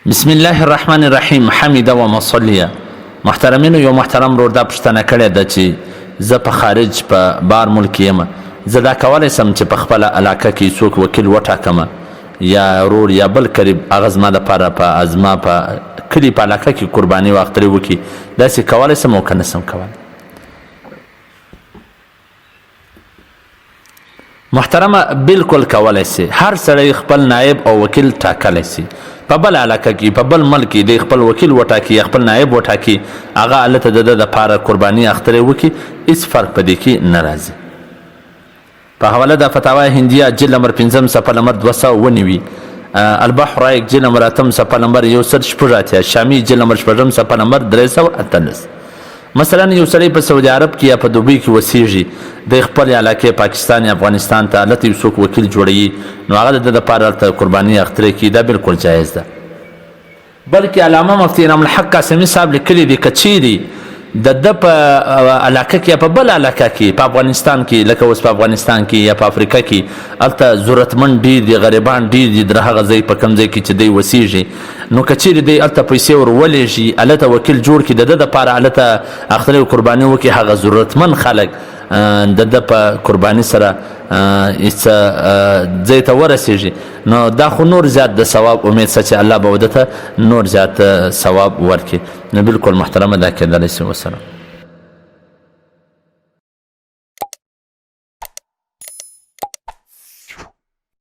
بسم الله الرحمن الرحیم حمد و مصلیه. محترمینو، یو محترم ورور دا پوښتنه کړې ده چې زه په خارج په بار ملک یم، زه دا کولی سم چې په خپله علاقه کې څوک وکیل وټاکم، یا ورور یا بل قریب، هغه زما دپاره په زما په کلي په علاقه کې قرباني او اخترې وکړي؟ داسې کولی سم او که نه سم کولی؟ محترمه، بالکل کولای سي. هر سړی خپل نائب او وکیل ټاکلی سي. په بل علاقه کې، په بل ملک کې د خپل وکیل وټاکي یا خپل نائب وټاکي، هغه هلته د ده دپاره قرباني اخترې وکړي، هیڅ فرق په دې کې نه راځي. په حواله د فتاوی هندیه، جلد نمبر 5، صفحه نمبر 290، البحر رایق، جلد نمبر 8، صفحه نمبر 186، شامی، جلد نمبر 6، صفحه نمبر 318. مثلا یو سړی په سعودي عرب کې یا په دوبۍ کې وسیږي، د خپل علاقې پاکستان یا افغانستان ته هلته یو څوک وکیل جوړوي، نو هغه د ده دپاره هلته قرباني اخترې کوي، دا بالکل جایز ده. بلکې علامه مفتي انعام الحق قاسمي صاحب لیکلي دي، که چیرې د ده په علاقه کې یا په بل علاقه کې، په افغانستان کې، لکه اوس په افغانستان کې یا په افریقا کې، هلته ضرورتمند ډیر دي، غریبان ډیر دي، در هغه ځای په کوم ځای کې چې دی وسیږي، نو که چیرې دی هلته پیسې ور ولېږي، هلته وکیل جوړ کړي، د ده دپاره هلته اخترې او قرباني وکړي، هغه ضرورتمند خلک د ده په قرباني سره هیڅ ځای ته ورسیږي، نو دا خو نور زیات د ثواب امید سه چې الله به ودته نور زیات ثواب ورکړي. نو بالکل محترمه، دا کېدلی شي. وسلام.